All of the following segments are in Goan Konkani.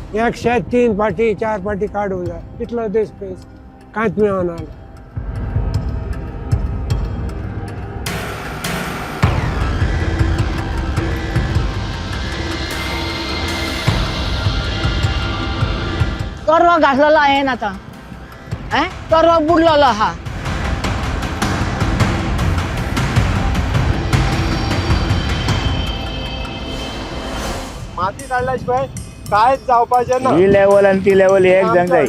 एक शेत 3 फाटी 4 फाटी काडूंक जाय, इतलो दीस पयस कांयच मेळना. तरवा घातलेलो हांवें आतां, तरवा बुडलेलो आहा. माती काडल्या शिवाय कांयच जावपाचें ना. ही लेवल आणि ती लेवल एक जावंक जाय.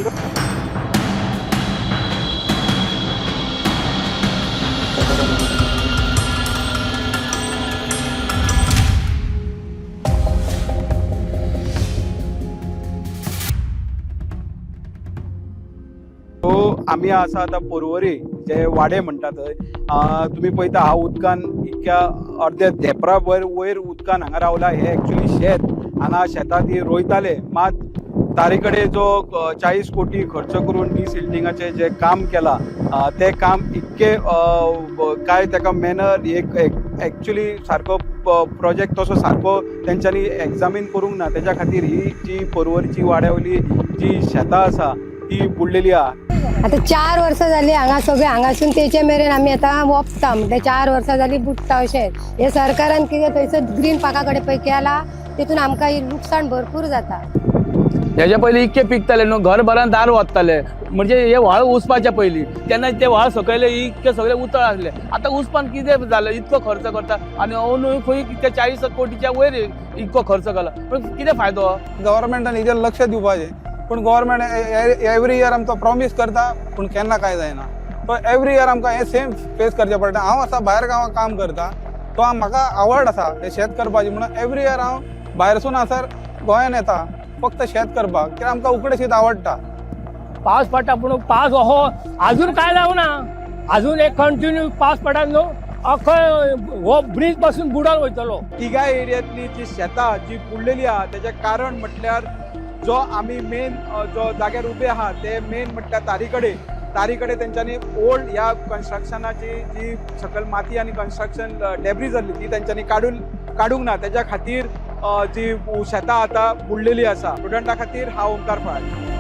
सो आमी आसा आतां पोरवरी जे वाडे म्हणटा थंय. तुमी पळयता हा उदकान इतक्या अर्द्या धेंपरा वयर उदकान हांगा रावला. हे एक्चुली शेत, हांगा शेतां ती रोयताले, मात तारे कडेन जो 40 कोटी खर्च करून डिसिल्टिंगाचें जें काम केलां तें काम इतकें काय ताका मॅनर एक एक्चुली सारको प्रोजेक्ट तसो सारको तेंच्यांनी एग्जामीन करूंक ना. तेज्या खातीर ही जी पोरवरची वाड्या वयली जी शेतां आसा ती बुडलेली आहा. आतां 4 वर्सां जाली हांगा सगळें, हांगासून तेचे मेरेन आमी आतां वोपता, म्हटल्यार 4 वर्सां जाली बुडटा अशें. हे सरकारान कितें थंयसर ग्रीन पार्का कडेन पळय केला, तितून आमकां ही लुकसाण भरपूर जाता. हेज्या पयलीं इतके पिकताले न्हू, घरभरान दार वत्ताले, म्हणजे हे व्हाळ उसपाच्या पयलीं तेन्ना ते व्हाळ सकयले इतके सगळे उतळ आसले. आतां उसपान कितें जालें, इतको खर्च करता आनी अंदूय खंय कितें 40 कोटीच्या वयर इतको खर्च केला, पूण कितें फायदो? गव्हर्मेंटान हेजेर लक्ष दिवपाचें, पूण गव्हर्मेंट एवरी इयर आमकां प्रॉमीस करता, पूण केन्ना कांय जायना. सो एवरी इयर आमकां हें सेम फेस करचें पडटा. हांव आसा भायर गांवांत काम करता, तो म्हाका आवड आसा हें शेत करपाची, म्हणून एवरी इयर हांव भायरसून हांगासर गोंयान येता फक्त शेत करपाक, कित्याक आमकां उकडें शीत आवडटा. पावस पडटा पूण पावस असो अजून काय जावना, अजून एक कंटिन्यू पावस पडटा न्हू, अख्खो हो ब्रीज पासून बुडोन वयतलो. तिगाय एरियांतली जी शेतां जी बुडलेली आहा तेजें कारण म्हटल्यार जो आमी मेन जो जाग्यार उबे आहा ते मेन म्हटल्यार तारी कडेन तेंच्यांनी ओल्ड ह्या कन्स्ट्रक्शनाची जी सकयल माती आनी कन्स्ट्रक्शन डेब्री जाल्ली ती तेंच्यांनी काडूंक ना. तेज्या खातीर जी शेतां आतां बुडलेली आसा. स्टुडंटा खातीर हांव ओंकार फळारी.